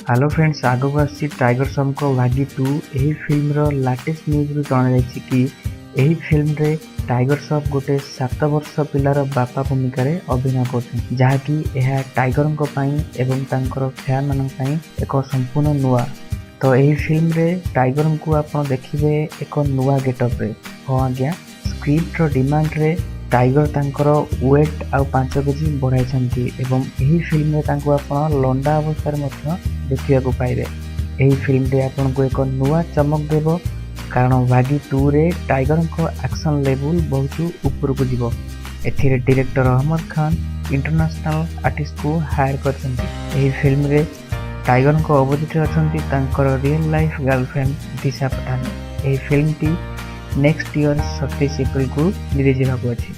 Hello friends, ଆଗକୁ ଆସୁଛି tiger ଶ୍ରଫଙ୍କ ବାଗି 2। ଏହି ଫିଲ୍ମର ଲାଟେଷ୍ଟ ନ୍ୟୁଜ୍ରୁ ଜଣାଯାଇଛି କି ଏହି ଫିଲ୍ମରେ ଟାଇଗର ଶ୍ରଫ ଗୋଟେ 7 ବର୍ଷ ପିଲାର ବାପା ଭୂମିକାରେ ଅଭିନୟ କରୁଛନ୍ତି, ଯାହାକି ଏହା ଟାଇଗରଙ୍କ ପାଇଁ ଏବଂ ତାଙ୍କର ଫ୍ୟାନ୍ମାନଙ୍କ ପାଇଁ ଏକ ସମ୍ପୂର୍ଣ୍ଣ ନୂଆ। ତ ଏହି ଫିଲ୍ମରେ ଟାଇଗରଙ୍କୁ ଆପଣ ଦେଖିବେ ଏକ ନୂଆ ଗେଟଅପ୍ରେ। ହଁ ଆଜ୍ଞା, ସ୍କ୍ରିପ୍ଟର ଡିମାଣ୍ଡରେ ଟାଇଗର ତାଙ୍କର ୱେଟ୍ ଆଉ 5 କେଜି ବଢ଼ାଇଛନ୍ତି ଏବଂ ଏହି ଫିଲ୍ମରେ ତାଙ୍କୁ ଆପଣ ଲଣ୍ଡା ଅବସ୍ଥାରେ ମଧ୍ୟ ଦେଖିବାକୁ ପାଇବେ। ଏହି ଫିଲ୍ମଟି ଆପଣଙ୍କୁ ଏକ ନୂଆ ଚମକ ଦେବ, କାରଣ ବାଗି 2ରେ ଟାଇଗରଙ୍କ ଆକ୍ସନ୍ ଲେଭେଲ୍ ବହୁତ ଉପରକୁ ଯିବ। ଏଥିରେ ଡିରେକ୍ଟର ଅହମ୍ମଦ ଖାନ ଇଣ୍ଟରନ୍ୟାସନାଲ ଆର୍ଟିଷ୍ଟକୁ ହାୟର କରିଛନ୍ତି। ଏହି ଫିଲ୍ମରେ ଟାଇଗରଙ୍କ ଅପୋଜିଟ୍ରେ ଅଛନ୍ତି ତାଙ୍କର real life girlfriend Disha Patani. ଏହି ଫିଲ୍ମଟି ନେକ୍ସଟ ଇୟର 27 ଏପ୍ରିଲକୁ ରିଲିଜ୍ ହେବାକୁ ଅଛି।